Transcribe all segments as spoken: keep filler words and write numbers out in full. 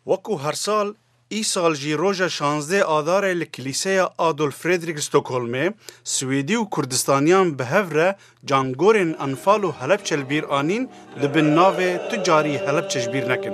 Wekû her sal, îsal jî roja şazdeh Adarê li Kilîseya Adolf Fredrik Stockholmê, Swêdî û Kurdistaniyan bi hev re cangorên Enfal û Helepçe li bîr anîn, dibin navê tu carî Helepçe ji bîr nekin.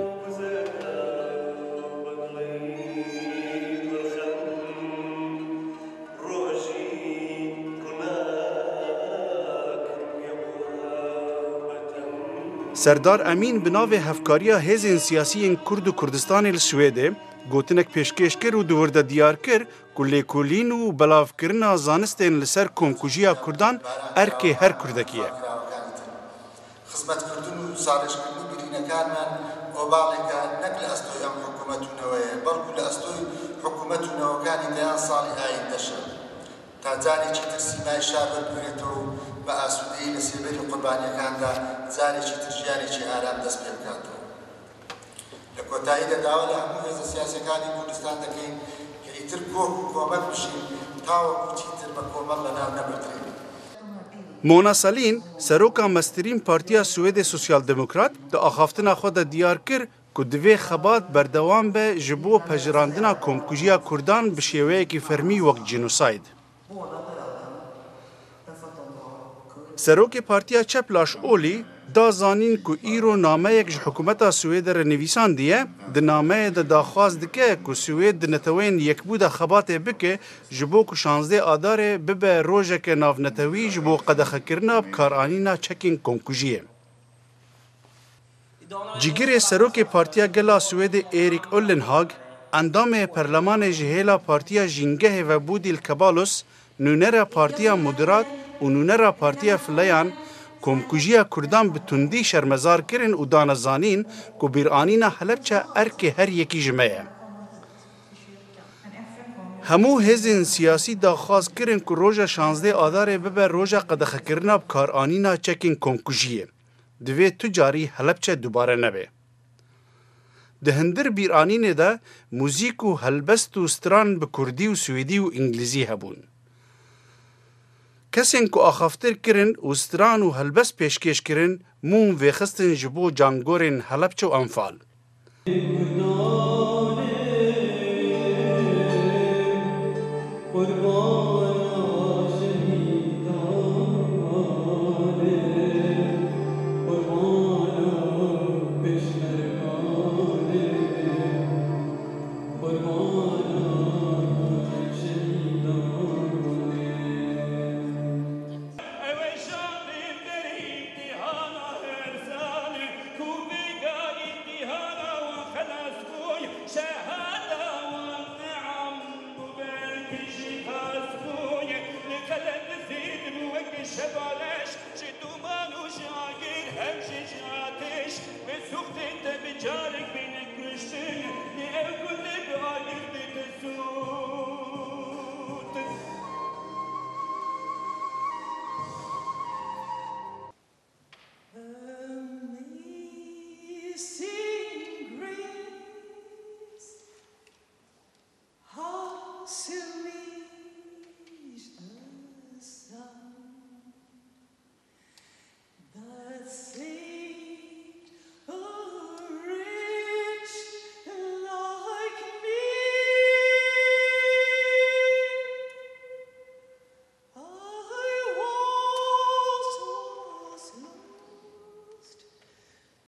Serdar Emîn bi navê Hevkariya Hêzên Siyasî yên Kurd û Kurdistanê li Swêdê gotinek pêşkêş kir û di wir de diyar kir ku lêkolîn û belavkirina zanistên li ser komkujiya Kurdan erkê her Kurdekî ye. خزمەتکردن و ساڕێژکردنی برینەکانمان ئۆباڵێکە نەک لە ئەستۆی ئەم حکوومەت و نەوەیە، بەڵکو لە ئەستۆی حکوومەت و نەوەکانی دەیان ساڵی ئایندەشە، تا جارێکی تر سیمای شار وەربگرێتەوە و بە ئاسوودەیی لە سێبەری قوربانیەکاندا جارێکی تر ژیانێکی ئارام دەست پێ بکاتەوە. لە کۆتاییدا داوا لە هەموو هێزە سیاسیەکانی کوردستان دەکەین کە ئیتر کۆک و کۆمەک بژین، تاوەکو چیتر بە کۆمەڵ لەناو نەبردرێن. Mona Sahlin, seroka mestirîn Partiya Swêdê Sosyal Demokrat, di axaftina xwe de diyar kir ku divê xebat berdewam be ji bo pejirandina komkujiya Kurdan bi şêweyekî fermî wek cînosayd. Serokê Partiya Çep Lars Ohly da zanîn ku îro nameyek ji hikûmeta Swêdê re nivîsandiye, di nameyê de daxwaz dike ku Swêd di Neteweyên Yekbû de xebatê bike ji bo ku şazdeh Adarê bibe rojeke navnetewî ji bo qedexekirina bikaranîna çekên komkujiyê. Cîgirê Serokê Partiya Gela Swêdê Erik Ullenhag, endamê perlemanê ji hêla Partiya Jîngehê ve Bodil Ceballos, nûnera Partiya Moderat û nûnera Partiya Fileyan, komkujiya Kurdan bi tundî şermezar kirin û dane zanîn ku bîranîna Helepçe erkê her yekî ji me ye. Hemû hêzên siyasî daxwaz kirin ku roja şazdeh Adarê bibe roja qedexekirina bikaranîna çekên komkujiyê. Divê tu carî Helepçe dubare nebe. Di hindir bîranînê de muzîk û helbest û stran bi kurdî û swêdî û îngilîzî hebûn. Kesên ku axaftir kirin û stran û helbest pêşkêş kirin, mûm vêxistin ji bo cangorên Helepçe û Enfal. Ew e şandîn der îmtîhana her salî, ku vêga îmtîhana wan xelas bûye, şehada wan neam bû, belkî jî xas bûye. Li qelem zîd bû wek şeva leş, ji dûman û ji agir hem jî ji ateş, bi sûxtên te bi carek